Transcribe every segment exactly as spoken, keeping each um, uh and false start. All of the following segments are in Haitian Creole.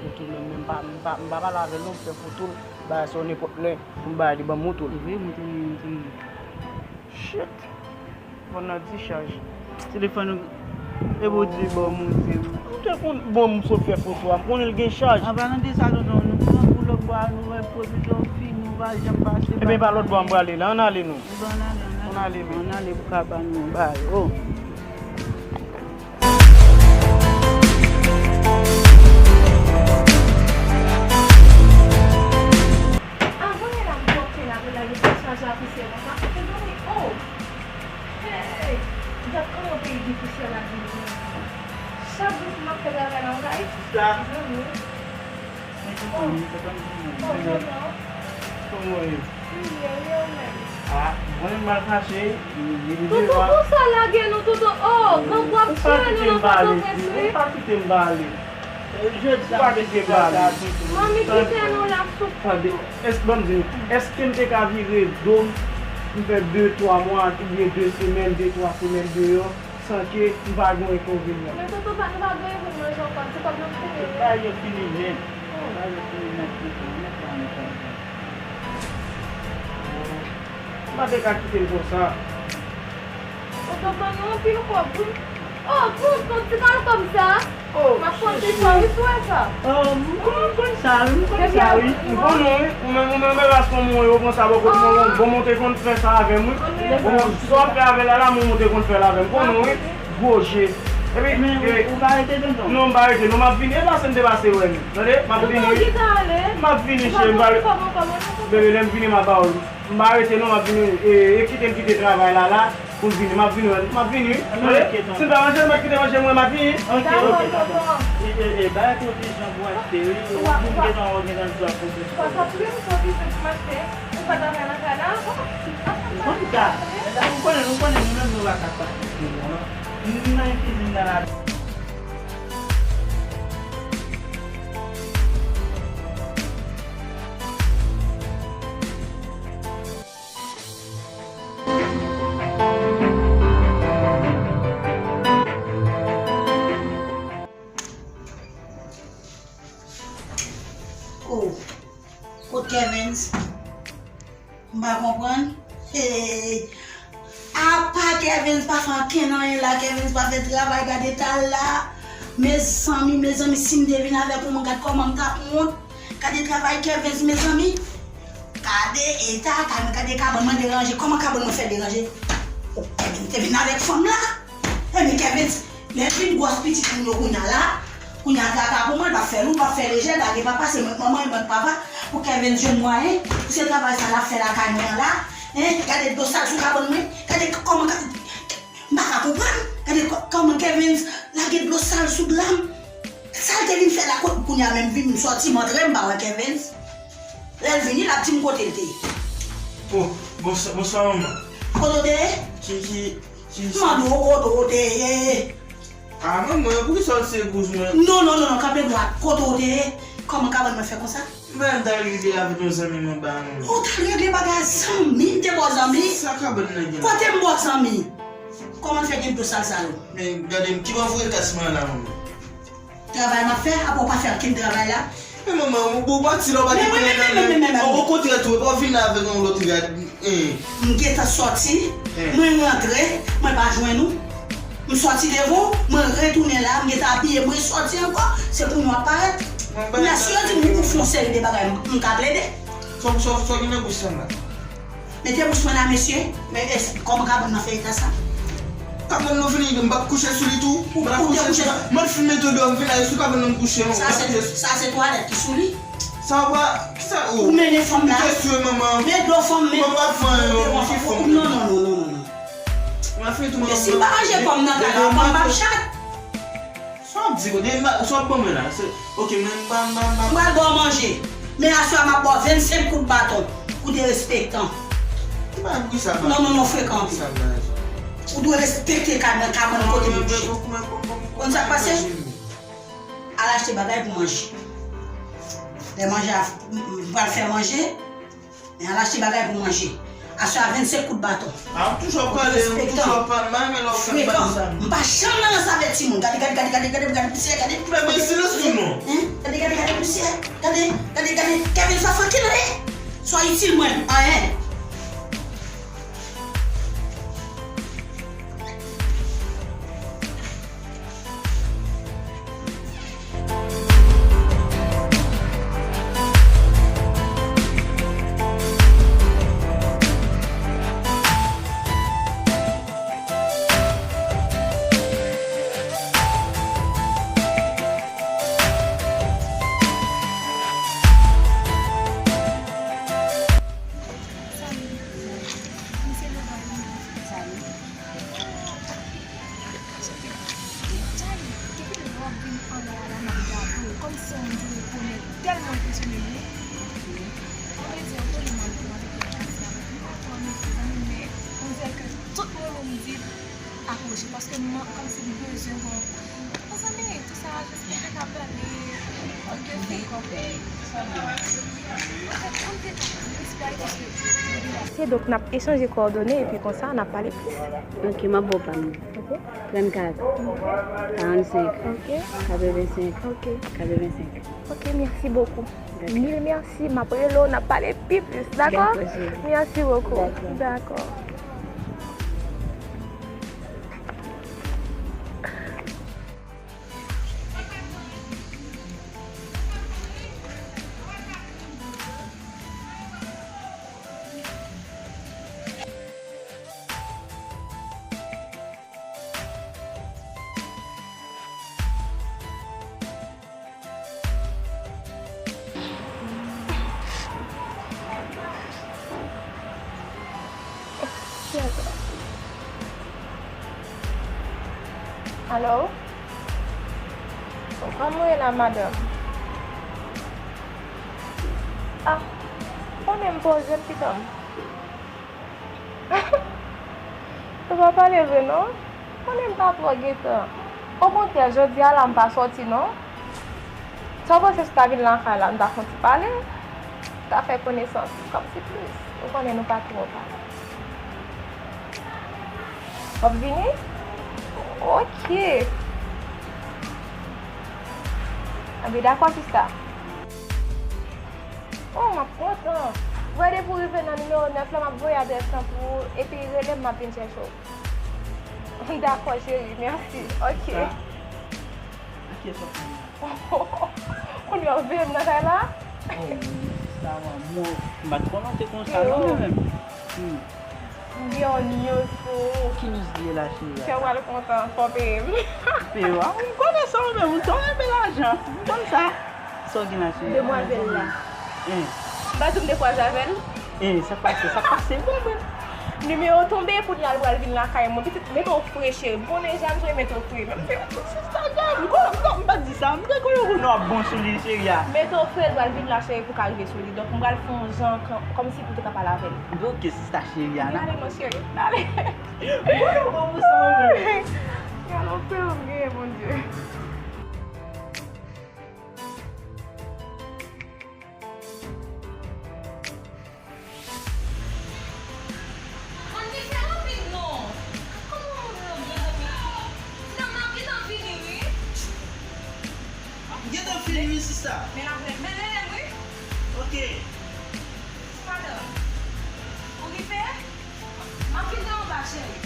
Foto menm, men m pa, m pa, m pa pale avè l non, m fè foto l, bagay sa yo nenpòt lè, pou m bay li ban m moto l. E vre, moto li, moto li. Shit. Fò n nan dichaj. Telefòn ou, e pou di bon, moute. M te konn, bon, m sot fè foto a, m konnen l gen chaj. An palan de sa, tonton, nou pran pou lòt bwa, nou wè pwodui yo fini, nou pa janm pase. Ebyen, pa lòt bwa m prale la, ann ale nou. Ann ale, ann ale. Ann ale, men. Ann ale pou ka ba nou yon bagay. Oh. Avan yè la m tòke la pou lage ti chaje a pousye konsa. Mezanmi, oh! Hey! Gad kòman peyi gen pousyè la vin menm. Chak jou m ap fè travay la, w ka. Sa. Mezanmi. Mwen kontan, mwen kontan, mwen kontan. Kòman w ye? Ah, mwen mal fache, li rive. Tonton, konsa lage nou, tonton. Oh, grangou ap tiye nou nan tonton prens, wi. Ou pa kite m pale. Ou pa kite m pale. Manmi kite nou la sou. Tande, èske, ban m di nou, èske m te ka vire do m, m fè de, twa mwa, oubyen de semèn, de, twa semèn deyò? San ke m pa gen enkonvenyan. Men tonton, pa, nou pa gen pou manje ankò, se kòb nou fini. Bagay yo fini nèt. Bagay yo fini nèt, nèt, nèt, nèt, nèt, nèt. M pa te ka kite l konsa. Tonton, ban nou anpil kòb, wi. Oh, tonton, ti kal kòb sa. Oh, m ap konte sa, wi, sou sa. Oh, m konn, m konn sa, wi, m konn sa, wi. M konnen, wi. Ou menm, ou menm, e pa sou mwen, yo pran sa bò kot mwen, bon, bon, mwen te konn fè sa avè m, wi. Bon, sa w ap fè avè l la, la, mwen, mwen te konn fè l avè m. M konnen, wi. Gwo je. Epi, men, ou, ou pa rete, tonton? Non, m pa rete, non, m ap vini. E pase m te pase wè nou. Tande, m ap vini, wi. M ap vini, cheri, m pa re-, bebe, lè m vini, m ap ba w l. M pa rete non, m ap vini. E, e kite m kite travay la, la, pou l vini. M ap vini, m ap vini, wi. Tande? Si l pa manje, m ap kite manje mwen, m ap vini. Ok, ok, dakò. E, e, e, bay pwotejan pou achte, wi. Ou, ou gentan, ou gentan di w ap pwoteje. Ou pa ka plim, ou pa ka plim, ou pa ka plim. Ou pa travay nan kay la ankò. Ou konn sa. Ou konnen, ou konnen nou menm nou pa ka pase non. Nou nan kizin nan la. Oh, kot Kevens? M pa konprann. Hey. Apa Kevens pa fè ankenn anyen la, Kevens pa fè travay, gade eta l la. Mezanmi, mezanmi, si m te vin avèk yon moun, gad kòman m t ap wont. Gade travay Kevens, mezanmi. Gade eta, gade, gade kabann mwen deranje. Kòman kabann mwen fè deranje? Oh, Kevens te vin avèk fanm la. Ebyen, Kevens, lè l vin gwòs pitit moun yo kounye a la, kounye a traka pou mwen, l p ap fè lou, l p ap fè lejè, l pa gen papa, se mwen k manman, e mwen k papa. Pou Kevens jwenn mwayen, pou se travay sa l ap fè lakay mwen an la, hein, gade dlo sal sou kabann mwen, gade k-, kòman ka-, m pa ka konprann, gade kò-, kòman Kevens lage dlo sal sou dlo m. Sa l te vin fè la, kot kounye a menm vin m sòti, m antre, m pa wè Kevens. Lè l vini, l ap di m kote l te ye. Oh, bonswa, bonswa, manman. Kote w te ye? Ki, ki, ki... M mande w kote w te ye. Ah, manman, poukisa w se kouz mwen? Non, non, non, non, kanpe dwat. Kote w te ye? Kòman kabann mwen fè konsa? M ta al regle avèk yon zanmi m anba, manman. Ou t al regle bagay a zanmi? M te ba w zanmi? Sa kabann nan gen la? Kote m ba w zanmi? Kòman l fè gen dlo sal sa yo? Men, gade m, ki bò frekans mwen la, manman? Travay m ap fè, apa w pa fè ankenn travay la? Men manman, ou, ou pati la, ou pa gen anyen nan men w. Okontrè tou, epi w vin avèk yon lòt rad, eh. M gentan sòti, mwen rantre, mwen pa jwenn ou. M sòti devan w, mwen retounen la, m gentan abiye, mwen sòti ankò, se kounye a w ap parèt. Kounye a, si yo di m ou fè yon seri de bagay, m, m ka plede. Sa, sa, sa gen nan bouch sa la? Mete bouch mwen la, mesye. Men, es-, kòman kabann nan fè eta sa? Kabann nou fini, m p ap kouche sou li tou. Ou, ou te kouche? M ap fin mete dlo, m vin la, e sou kabann nan m kouche, non. Sa se, sa se twalèt ki sou li. Sa w pa, kisa, oh. Ou mennen fanm la. M te swe, manman. Men dlo fanm, men dlo fanm. Mwen pa fè anyen, non, ki fanm. Non, non, non, non, non, non. M ap fini tou, manman. E si m pa manje pòm nan kay la, pòm p ap chat. Sa w ap di, kote m, sa w ap ban mwen la? Se, ok, men m pa, m pa, m pa. M pral ba w manje. Men aswè a, m ap ba w vennsenk kout baton pou derespektan. Ki bagay, poukisa m pa? Non, non, non, frekan anpil. Ou dwe respekte kabann, kabann kote m kouche. Konn sa k pase? Al achte bagay pou manje. Lè manje a, m, m pral fè manje. Men al achte bagay pou manje. Aswè a vennsenk kout baton. A, ou toujou ap pale, ou toujou ap pale, m pa renmen lè w fè m pale sa. Frekan. M pa janm nan ranse avèk timoun. Gade, gade, gade, gade, gade, gade, gade, gade. Men, men silans tou non. Hein? Gade, gade, gade. Mesye, gade, gade, gade, Kevin, sa fè kilè? Sa itil mwen, anyen. Salut. Misye Logan. Salut. Chay, depi lè w ap vin anlè a la, m ap gade w, kòmsi on dirait ou konnen tèlman enpresyone m, wi. An vre di, anpil mal pou m avèk yon pati avèk m pa twò mezanmi, men on dirait ke tout mo m di akoche, paske m kòmsi m bezwen bon. Mezanmi, tout sa a jis pou te ka pale. Ok, ok. Se donk n ap echanje kowòdone epi konsa n ap pale plis. Ok, m ap ba w pa m nan. Ok. Trannkat, karannsenk, ok, katrevensenk, ok, katrevensenk. Ok, mèsi bokou. Dakò. Mil mèsi, m ap rele w, n ap pale pi plis, dakò? Dakò, cheri. Mèsi bokou. Dakò. Dakò. Alo? Kòman w ye la, madanm? Ah, konnen m poze m pitan m. Ou pa pale vre non. Konnen m pa twò gen tan. Okontrè, jodi a la m pa sòti non. Sa w panse si w ta vin lakay la, nou ta fè yon ti pale? Ta fè konesans kòmsi plis. Ou konnen nou pa twò pale. W ap vini? Ok. Anben, dakò, sista. Oh, m ap kontan. Voye depi w rive nan nimewo nèf la, m ap voye adrès lan pou ou, epi rele m, m ap vin chèche w. Dakò, cheri, mèsi. Ok. Sa? Nan kiyès w ap pale la? Kounye a w veye m nan kay la? Oh, wi, sista, m, m pa t konnen w te konsa non, mwen menm. Hmm. M gen yon news pou ou. Ki news li ye la, cheri a? Kè w pral kontan, fò w peye m. Peye w? A, m konnen sa ou menm, ou tò renmen lajan. M konn sa. Sa w gen la, cheri? Demwazèl la. Hein. M pa di w m te kwaze avè l? Hein, sa k pase? Sa k pase? Bon, bon. Nimewo tonbe, kounye a l pral vin lakay mwen. Pitit, mete w fre, cheri. M konnen James ap mete w fre. Menm si, si, sista, James. M konnen, m pa di sa. M te konnen w konnen w ap bon sou li, cheri a. Mete w fre, l pral vin la, cheri, pou w ka rive sou li. Donk, m pral fè yon jan, kòmsi pou w te ka pale avè l. Ok, sista cheri a. N ale, mon cheri. N ale. Bon, bon, bon, bon, bon. Gade yon frè m genyen, Bondye. Ann, li fè rapid non. Kòman moun yo byen dòmi? Ti dam nan gentan vini wi. Gentan vini wi sista. Men la, men, men, men, wi. Ok. Madanm, ou rive? M ap vin nan anba, cheri.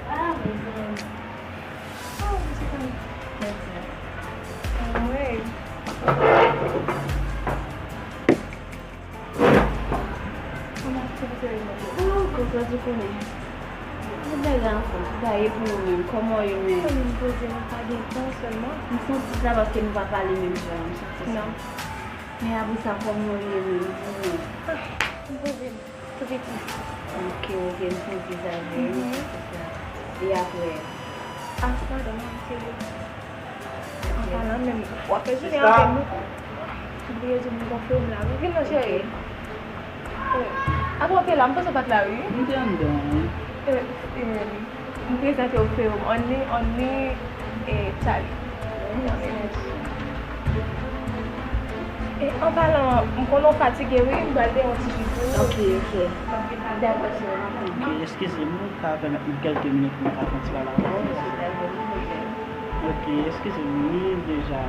Ah, mezanmi. Oh, mwen se konn. Anmwey. Kòman, kòman se rive? Oh, konsa, ou konnen. Mwen Bagay anfòm, bagay e pou ou menm, kòman w ye menm? Mwen menm poze m, pa gen tan sèlman. M santi sa paske nou pa pale menm jan, m santi sa. Non. Men apre sa, kòman w ye menm? Di mwen. Ah, m poze m, tou piti. Ok, ok, m santi sa vre, m santi sa. E apre? Astan, demen, m serye. An palan menm, w ap fè jounen avè m. M bliye di w m gon feyim la wi. Vin non cheri. Eh, atò w te la, m panse w pa t la wi. M te anndan wi. Eh, eh, m prezante w feyim, Only, Only, eh, Charlie. Eh, an palan, m konnen w fatige wi, m pral peye yon ti ji pou ou. Ok, ok. Dakò, cheri, m ap tann. Ok, eskize m, ou ka pèmèt mwen kèlke minit pou mwen ka fè yon ti pale avè w? Ok, eskize m, wi, deja.